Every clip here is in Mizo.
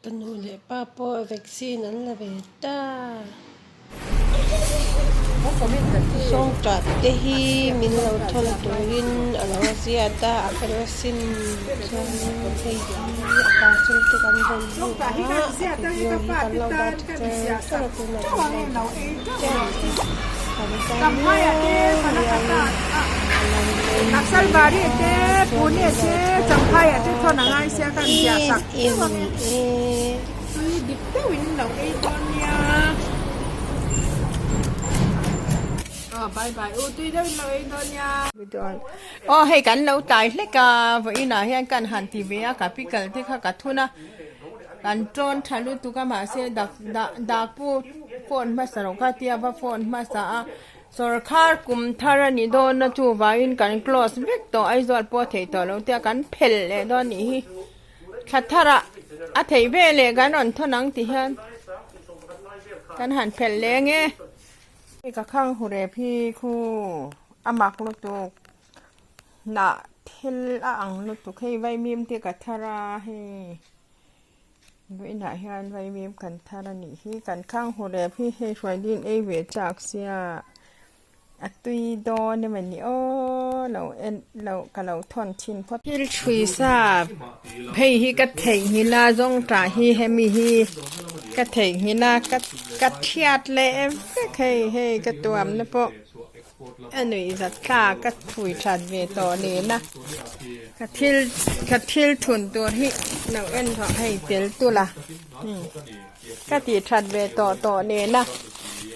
Ka nu leh pa pawh vaccine an la ve ta. Sawngtah te hi min lo thawn turin a lo ziat a, a fel asin chuanin hei hi a parcel te kan rawn hmu a, a video hi kan lo dah tha cher cher a tunah kan lo dah cher a kan tan riau riauin a lo lei a chuan min lo thawn em em a ni e. Tui dik deuhin lo ei dawn nia. Aw bye bye u tui deuhin lo ei dawn nia. Aw hei kan lo tlai hlek a vawiinah hian kan han ti ve a ka pickle te kha ka thun a kan tawn tha lutuk a mahse dak dah dak pu phone hmasa loh kha tia va phone hmasa a sawrkhar kum thar a ni dawn a chuvangin kan close vek tawh Aizawl pawh a theih tawh lo tia kan phelh leh dawn a nih hi. Thla tharah a theih ve leh kan rawn thawn ang ti hian kan han phelh leng e. Hei ka khang hu rep hi khu a mak lutuk hnah thil a ang lutuk hei vaimim te ka thar a hei vawiinah hian vaimim kan thar a nih hi kan khang hu rep hi hei hruai din ei ve chak sia. A tui dawn emaw ni aw lo en lo ka lo thawn thin phawt. Thil thui sa phei hi ka theihnghilh a zawng tah hi hemi hi ka theihnghilh a ka ka thiat leh vek hei hei ka tuam na pawh a nuih zat thlak ka thui that ve tawh nen a ka thil ka thil thun tur hi lo en rawh hei tel tul a. Ka tih that ve tawh tawh nen a,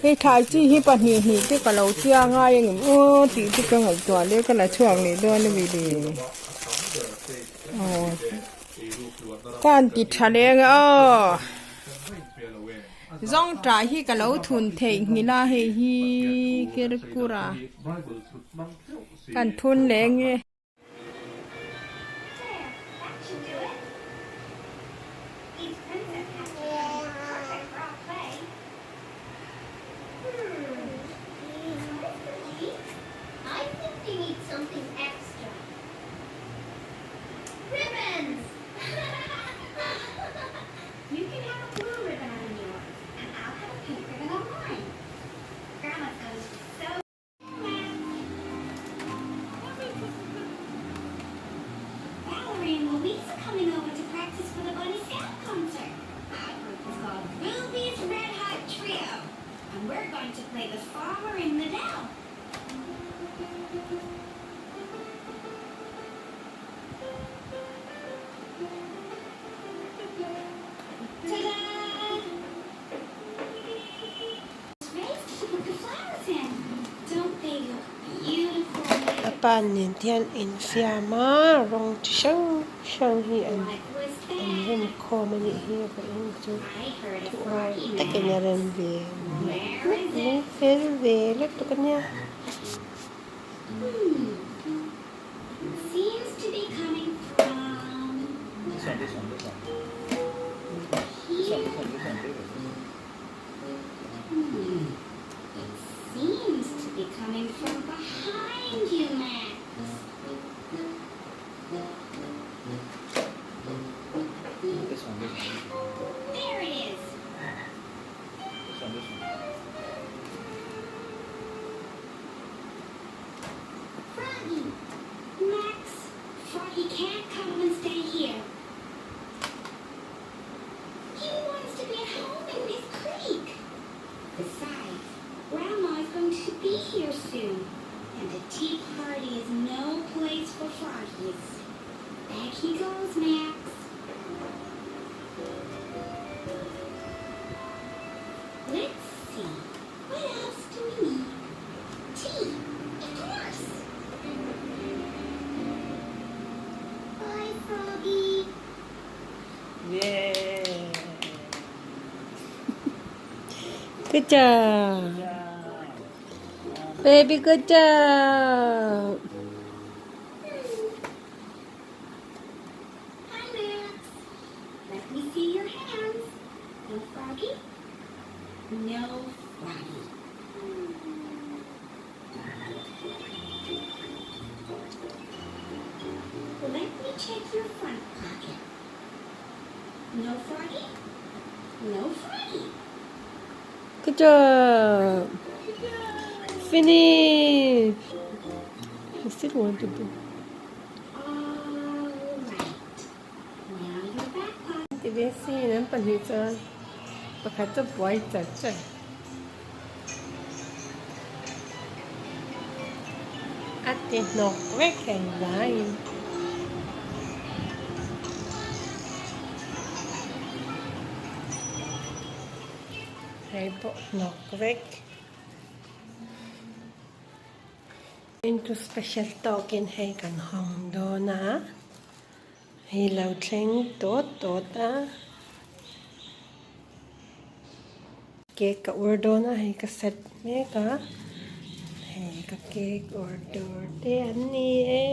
hei thlai chi hi pahnih hnih te ka lo tia ngai ang em aw tih chu ka ngaihtuah leh ka la chhuak leh dawn a mi le aw ka han ti tha leh ang aw zawngṭah hi ka lo thun theih nghilh a hei hi kerkura kan thun leh ang e. A pa nen te hian infiam a rawng chi hrang hrang hi an an rem khawm a nih hi vawiin chu thuai takin a rem ve mek mai fel ve lutuk a nia. Good job. Baby, good job. Hi, Max. Let me see your hands. No froggy? No froggy. Let me check your front pocket. No froggy? No froggy. Good job. Finish. I still want to do. All right. Now your back pocket. Ti ve sin an pahnih chuan pakhat chu buai char char. A ti hnawk vek heng vangin. Hei pawh hnawk vek. Into special tawkin hei kan hawng dawn a. Hei lo thleng tawt tawt a. Cake ka ur dawn a hei ka set mek a. Hei ka cake ur tur te an ni e.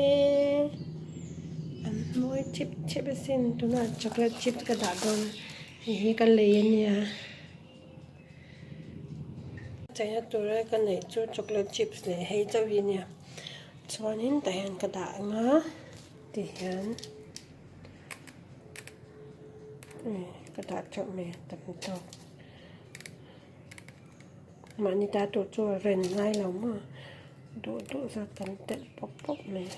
An mawi chip chip asin tunah chocolate chip ka dah dawn a hei hi ka lei ania. China tura ka neih chu chocolate chips leh hei chauh hi ania chuanin tah hian ka dah ang a tihian ka dah teuh mai a tam tawk mahni ta tur chu a ren ngai lo maw duh duh zat kan telh pawp pawp mai.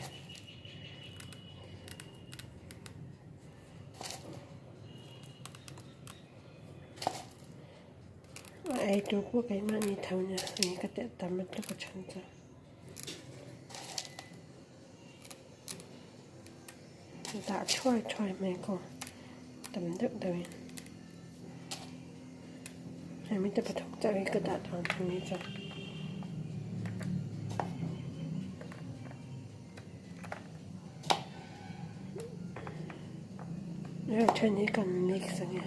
A ei tur pawh keimahni tho nia eng ka telh tam lutuk a chhan chu. Dah thuai thuai mai kaw tam deuh deuhin hemi te pathum chauh hi ka dah dawn thung hi chuan. Hei then hi kan mix ang e.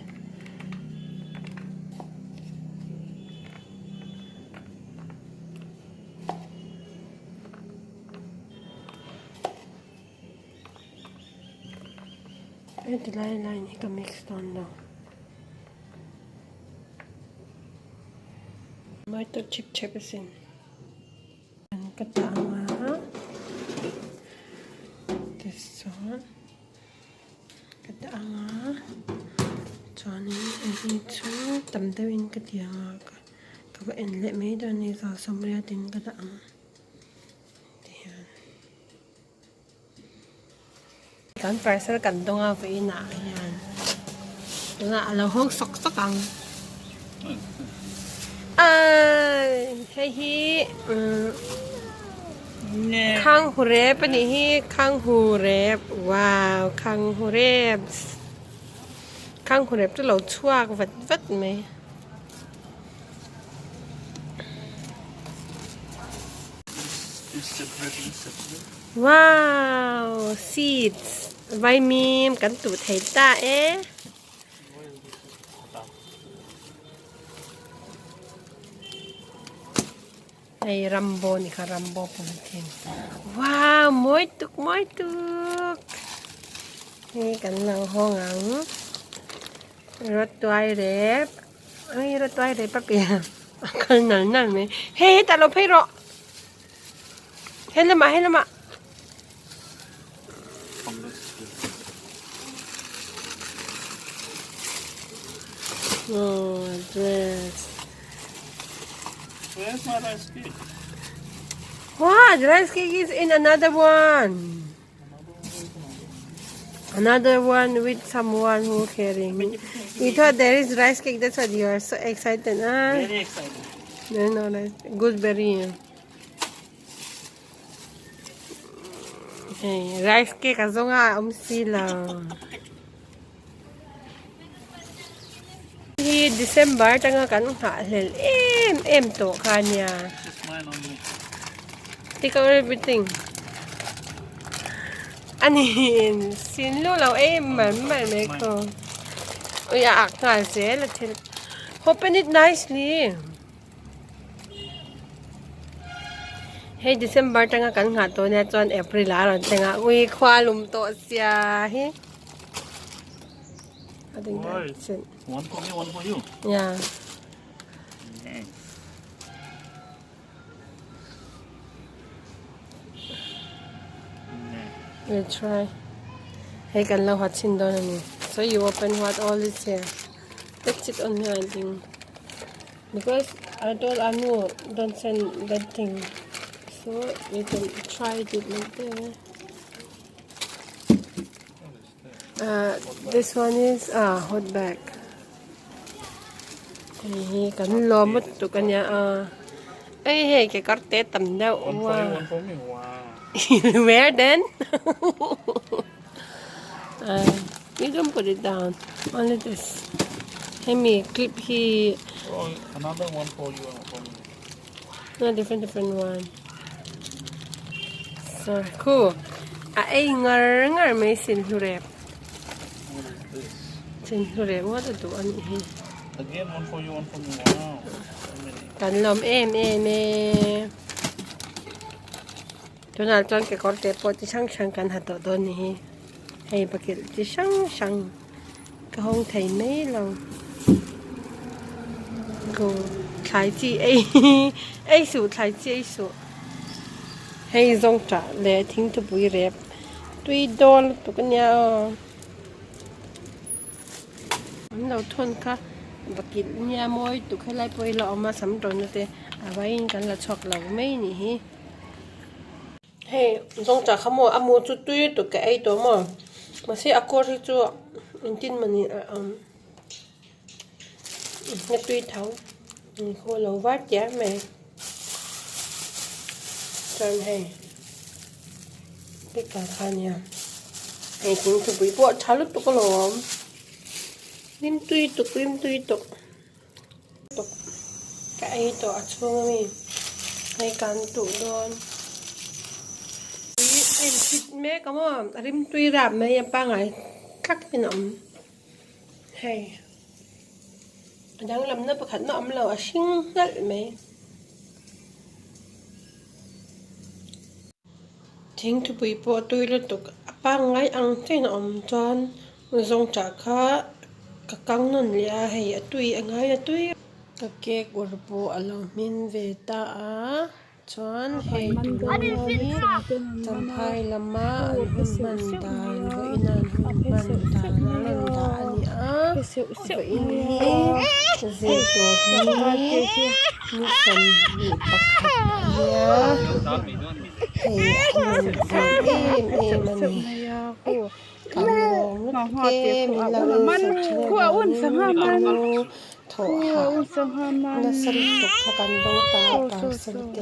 Hei ti lai line hi ka mix dawn lo. Tomato chip chep asin. Ka tah ang a tichuan ka tah ang a chuanin hei chu tam deuhin ka ti ang a ka va en leh mai dawn a ni za sawmriat in ka dah ang tihian kan parcel kan dawng a vawiin ah hian tunah a lo hawng sawk sawk ang aii hei hi umm khang hu rep a nih hi khang hu rep wow khang hu rep khang hu rep chu lo chhuak vat vat mai. Wow seeds vaimim kan tuh thei ta e. Hei rambo ni kha rambo pumpkin. Wow mawi tuk mawi tuk. Hei kan lo hawng ang. Rawtuai rep. Ai rawtuai rep a pian a kal nal nal mai. Hei hetah lo phei rawh. Hei lamah hei lamah. Oh, dress. Where's my rice cake? What? Rice cake is in another one. Another one with someone who carrying. You thought there is rice cake, that's why you are so excited. Ah? Very excited. No, no, rice. Gooseberry. Hey, rice cake a zawnga a awm si lo. Hi December tanga kan nghah hlel em em tawh kha nia. Take out everything. Ani sin lu lo ei mal mal mai ko. Ui a ak nghal zel a thil. Open it nicely. Hei December tanga kan nghah tawh nia chuan April ah a rawn thleng a ui khua lum tawh sia hi. I think that's it. One for me, one for you. Yeah. Nice. We'll try. Hei kan lo hat chhin dawn a ni. So you open what all is here. That's it only I think. Because I told Anu don't send that thing. So you can try it later. Uh, this one is ah hot bag. Hei hi kan lawm lutuk a nia a ei hei ke kar te tam deuh One for you, one for me. Wow. Where then? uh, you don't put it down. Only this. Hemi clip hi. Oh, another one for you and one for me. No, different different one. So cool. A ei ngar ngar mai sin hlurep. What is this? Sin hlurep what a duh anih hi. Again, one for you, one for me. Wow. So many. Kan lawm em em e. Tunah chuan kekawr te pawh chi hrang hrang kan ha tawh dawn ni hi. Hei bakilh chi hrang hrang ka hawng thei mai lo. Ku thlai chi ei ei suh thlai chi ei suh. Hei zawng tah leh thingthupui rep tui dawn lutuk ania aw. An lo thawn kha bakilh nia mawi tuk helai pawh hi la awm a sam tawnna te a vaiin kan la chhuak lo mai anih hi. Hei zawng chah kha maw a mu chu tui lutuk ka ei tawh maw mahse a kawr hi chu engtin mawni a awm a tui tho khaw lo var tiar mai chuan hei pickle kha ania hei thingthupui pawh a tha lutuk alawm rim tui tuk rim tui tuk. Tuk ka ei tawh a chhung ami hei kan tuh dawn tui a in fit mek a maw a rim tui rap mai a pangai thlak in a awm hei a danglamna pakhat mah a awm lo a hring hnalh mai. Thingthupui pawh a tui lutuk a pangngai ang chiahin a awm chuan zawngṭah kha ka kang nawn leh a hei a tui a ngai a tui ka cake ur pawh a lo hmin ve ta a chuan hei tunah hi champhai lama an hun hman dan vawiin a an hun hman dan a rawn dah a ni a vawiin hi zirtawp hi ni 21 a nia. Hei a nuam ve em em a ni. Kan lawm lutuk e min lo insak thin avangin thawh hah nasa lutuk kha kan dawng ta a parcel te.